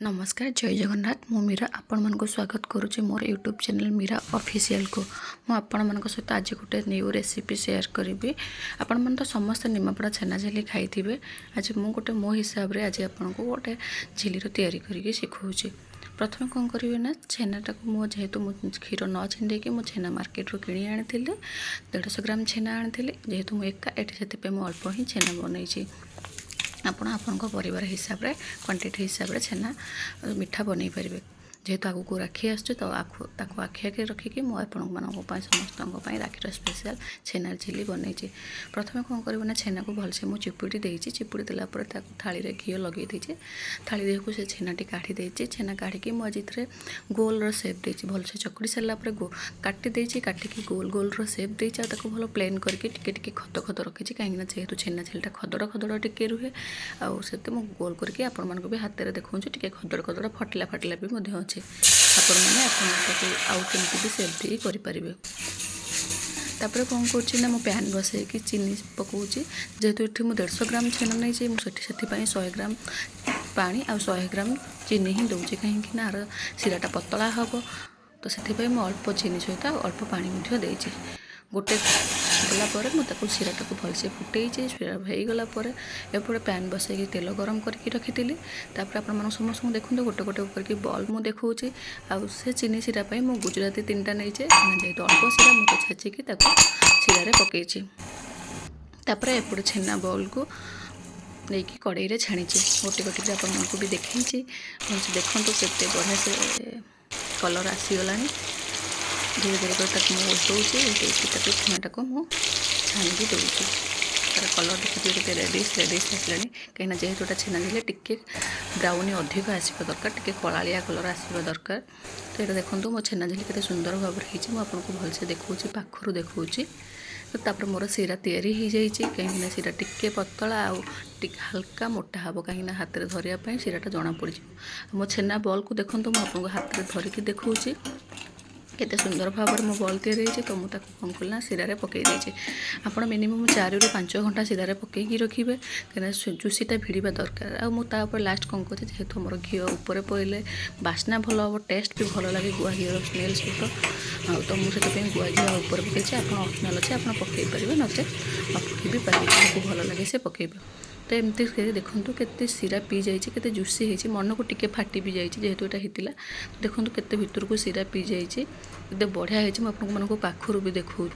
ନମସ୍କାର, ଜୟ ଜଗନ୍ନାଥ। ମୁଁ ମୀରା, ଆପଣମାନଙ୍କୁ ସ୍ୱାଗତ କରୁଛି ମୋର ୟୁଟ୍ୟୁବ୍ ଚ୍ୟାନେଲ୍ ମୀରା ଅଫିସିଆଲକୁ। ମୁଁ ଆପଣମାନଙ୍କ ସହିତ ଆଜି ଗୋଟେ ନ୍ୟୁ ରେସିପି ସେୟାର କରିବି। ଆପଣମାନେ ତ ସମସ୍ତେ ନିମାପଡ଼ା ଛେନା ଝିଲି ଖାଇଥିବେ। ଆଜି ମୁଁ ଗୋଟେ ମୋ ହିସାବରେ ଆଜି ଆପଣଙ୍କୁ ଗୋଟେ ଝିଲିର ତିଆରି କରିକି ଶିଖଉଛି। ପ୍ରଥମେ କ'ଣ କରିବେ ନା, ଛେନାଟାକୁ ମୁଁ ଯେହେତୁ ମୁଁ କ୍ଷୀର ନ ଛିଣ୍ଡେଇକି ମୁଁ ଛେନା ମାର୍କେଟରୁ କିଣି ଆଣିଥିଲି। 150 ଗ୍ରାମ ଛେନା ଆଣିଥିଲି। ଯେହେତୁ ମୁଁ ଏକା ଏଠି, ସେଥିପାଇଁ ମୁଁ ଅଳ୍ପ ହିଁ ଛେନା ବନେଇଛି। ଆପଣ ଆପଣଙ୍କ ପରିବାର ହିସାବରେ, କ୍ୱାଣ୍ଟିଟି ହିସାବରେ ଛେନା ମିଠା ବନେଇ ପାରିବେ। ଯେହେତୁ ଆଗକୁ ରାକ୍ଷୀ ଆସୁଛି, ତ ଆଖୁ ତାକୁ ଆଖି ଆଗରେ ରଖିକି ମୁଁ ଆପଣମାନଙ୍କ ପାଇଁ, ସମସ୍ତଙ୍କ ପାଇଁ ରାକ୍ଷୀର ସ୍ପେଶାଲ୍ ଛେନା ଝିଲି ବନେଇଛି। ପ୍ରଥମେ କ'ଣ କରିବ ନା, ଛେନାକୁ ଭଲସେ ମୁଁ ଚିପୁଡ଼ି ଦେଇଛି। ଚିପୁଡ଼ି ଦେଲା ପରେ ତାକୁ ଥାଳିରେ ଘିଅ ଲଗେଇ ଦେଇଛି। ଥାଳି ଦେହକୁ ସେ ଛେନାଟି କାଢ଼ି ଦେଇଛି। ଛେନା କାଢ଼ିକି ମୁଁ ଆଜି ଏଥିରେ ଗୋଲର ସେପ୍ ଦେଇଛି। ଭଲସେ ଚକୁଡ଼ି ସାରିଲା ପରେ କାଟି ଦେଇଛି। କାଟିକି ଗୋଲ ଗୋଲର ସେପ୍ ଦେଇଛି ଆଉ ତାକୁ ଭଲ ପ୍ଲେନ୍ କରିକି ଟିକେ ଟିକେ ଖଦ ଖଦ ରଖିଛି, କାହିଁକିନା ଯେହେତୁ ଛେନା ଝିଲିଟା ଖଦଡ଼ ଖଦଡ଼ ଟିକେ ରୁହେ। ଆଉ ସେତେ ମୁଁ ଗୋଲ କରିକି ଆପଣମାନଙ୍କୁ ବି ହାତରେ ଦେଖାଉଛି, ଟିକେ ଖଦଡ଼ ଖଦଡ଼, ଫାଟିଲା ଫାଟିଲା ବି ମଧ୍ୟ ଅଛି। ଆପଣମାନେ ଆପଣ ତାକୁ ଆଉ କେମିତି ବି ସେପ୍ ଦେଇ କରିପାରିବେ। ତାପରେ କ'ଣ କରୁଛି ନା, ମୁଁ ପ୍ୟାନ୍ ବସେଇକି ଚିନି ପକାଉଛି। ଯେହେତୁ ଏଠି ମୁଁ 150 ଗ୍ରାମ ଛେନା ନେଇଛି, ମୁଁ ସେଠି ସେଥିପାଇଁ 100 ଗ୍ରାମ ପାଣି ଆଉ 100 ଗ୍ରାମ ଚିନି ହିଁ ଦେଉଛି, କାହିଁକି ନା ଆର ଶିରାଟା ପତଳା ହେବ। ତ ସେଥିପାଇଁ ମୁଁ ଅଳ୍ପ ଚିନି ସହିତ ଆଉ ଅଳ୍ପ ପାଣି ମଧ୍ୟ ଦେଇଛି। ଗୋଟେ ଗଲା ପରେ ମୁଁ ତାକୁ ଶିରାଟାକୁ ଭଲସେ ଫୁଟେଇଛି। ଶିରା ହେଇଗଲା ପରେ ଏପଟେ ପ୍ୟାନ୍ ବସେଇକି ତେଲ ଗରମ କରିକି ରଖିଥିଲି। ତାପରେ ଆପଣମାନଙ୍କୁ ସମସ୍ତଙ୍କୁ ଦେଖନ୍ତୁ, ଗୋଟେ ଗୋଟେ କରିକି ବଲ୍ ମୁଁ ଦେଖାଉଛି। ଆଉ ସେ ଚିନି ଶିରା ପାଇଁ ମୁଁ ଗୁଜୁରାତି ତିନିଟା ନେଇଛି। ଯେହେତୁ ଅଳ୍ପ ଶିରା, ମୁଁ ତ ଛେଚିକି ତାକୁ ଶିରାରେ ପକାଇଛି। ତାପରେ ଏପଟେ ଛେନା ବଲ୍କୁ ନେଇକି କଡ଼େଇରେ ଛାଣିଛି। ଗୋଟେ ଗୋଟେ ଆପଣମାନଙ୍କୁ ବି ଦେଖେଇଛି। ଭଲସେ ଦେଖନ୍ତୁ, କେତେ ବଢ଼ିଆ ସେ କଲର୍ ଆସିଗଲାଣି। ଧୀରେ ଧୀରେ କରି ତାକୁ ମୁଁ ଓଲଟଉଛି। ଓଲଟେଇକି ତାକୁ ଛେନାଟାକୁ ମୁଁ ଛାଣିକି ଦେଉଛି। ତାର କଲର୍ ଦେଖୁଥିବେ, କେତେ ରେଡ଼ିସ୍ ରେଡ଼ିସ୍ ଆସିଲାଣି, କାହିଁକିନା ଯେହେତୁ ଏଇଟା ଛେନା ଦେଲେ ଟିକେ ବ୍ରାଉନି ଅଧିକ ଆସିବା ଦରକାର, ଟିକେ କଳାଳିଆ କଲର୍ ଆସିବା ଦରକାର। ତ ଏଇଟା ଦେଖନ୍ତୁ, ମୋ ଛେନା ଝିଲି କେତେ ସୁନ୍ଦର ଭାବରେ ହେଇଛି। ମୁଁ ଆପଣଙ୍କୁ ଭଲସେ ଦେଖାଉଛି, ପାଖରୁ ଦେଖାଉଛି। ତ ତାପରେ ମୋର ଶିରା ତିଆରି ହେଇଯାଇଛି, କାହିଁକିନା ଶିରା ଟିକେ ପତଳା ଆଉ ଟିକେ ହାଲକା ମୋଟା ହେବ, କାହିଁକିନା ହାତରେ ଧରିବା ପାଇଁ ଶିରାଟା ଜଣାପଡ଼ିଯିବ। ମୋ ଛେନା ବଲ୍କୁ ଦେଖନ୍ତୁ, ମୁଁ ଆପଣଙ୍କୁ ହାତରେ ଧରିକି ଦେଖାଉଛି, କେତେ ସୁନ୍ଦର ଭାବରେ ମୋ ବଲ୍ ତିଆରି ହେଇଛି। ତ ମୁଁ ତାକୁ କ'ଣ କଲି ନା, ଶିରାରେ ପକାଇ ଦେଇଛି। ଆପଣ ମିନିମମ୍ 4ରୁ 5 ଘଣ୍ଟା ଶିରାରେ ପକାଇକି ରଖିବେ, କାହିଁକିନା ଜୁସିଟା ଭିଡ଼ିବା ଦରକାର। ଆଉ ମୁଁ ତା ଉପରେ ଲାଷ୍ଟ କ'ଣ କରୁଛି, ଯେହେତୁ ଆମର ଘିଅ ଉପରେ ପଡ଼ିଲେ ବାସ୍ନା ଭଲ ହେବ, ଟେଷ୍ଟ ବି ଭଲ ଲାଗେ ଗୁଆ ଘିଅର ସ୍ମେଲ୍ ସହିତ। ଆଉ ତ ମୁଁ ସେଥିପାଇଁ ଗୁଆ ଘିଅ ଉପରେ ପକାଇଛି। ଆପଣ ଅପସନାଲ୍ ଅଛି, ଆପଣ ପକାଇ ପାରିବେ, ନଚେତ୍ ନ ପକାଇ ବି ପାରିବେ। ଯାହାକୁ ଭଲ ଲାଗେ ସେ ପକାଇବେ। ତ ଏମିତି ଦେଖନ୍ତୁ, କେତେ ଶିରା ପିଇଯାଇଛି, କେତେ ଜୁସି ହେଇଛି। ମନକୁ ଟିକେ ଫାଟି ବି ଯାଇଛି, ଯେହେତୁ ଏଇଟା ହେଇଥିଲା। ଦେଖନ୍ତୁ, କେତେ ଭିତରକୁ ଶିରା ପିଇଯାଇଛି, କେତେ ବଢ଼ିଆ ହେଇଛି। ମୁଁ ଆପଣଙ୍କୁ ମାନଙ୍କୁ ପାଖରୁ ବି ଦେଖାଉଛି।